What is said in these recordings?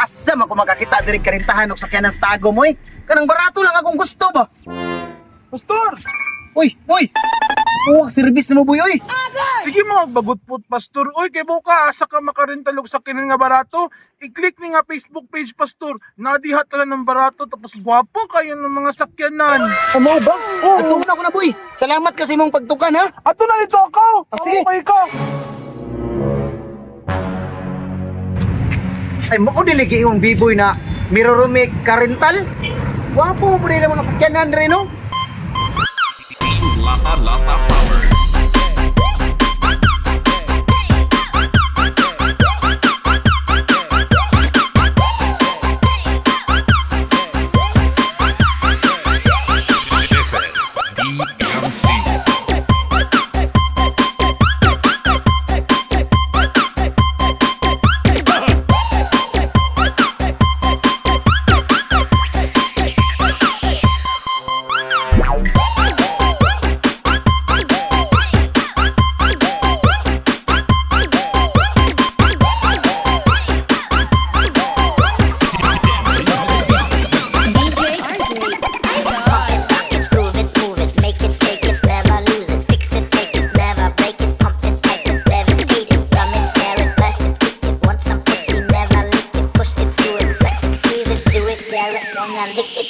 Asa man ko makakita diri karintahan og sakyanan sa Tagum oy. Kanang barato lang akong gusto ba. Pastor! Uy, uy. Uwag service mo, boy, oy. Sige mga bagutput, Pastor. Uy, kay buka, asa ka makarental og sakyanan nga barato? I-click ni nga Facebook page, Pastor. Nadihat na ng barato, tapos gwapo kayo ng mga sakyanan. Amo ba? Atuon ako na, boy. Salamat kasi mong pagtukan, ha. Ato na nito ako! Ah, sige. Amo kay ka! Ay, mao dili giingon biboy na Mirorome Karental. Wapo mo nila mga sakyanan rin, no? Lata Lata Power. This is DMC. DJ RJ. Rock it, groove it, move it, make it, take it, never lose it, fix it, take it, never break it, pump it, type it, devastate it, drum it, snare it, blast it, kick it, want some pussy, never lick it, push it, screw it, suck it, squeeze it, do it, dare it, then I lick it.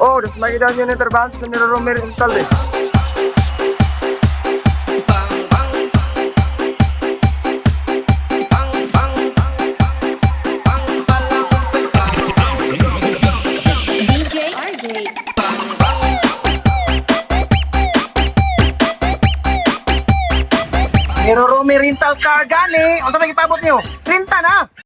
Oh, das makita niyo ni trabaho sa Nirorome Rental eh. DJ RJ. Mirorome Rental Car gani. Unsa may gipabot niyo? Renta na.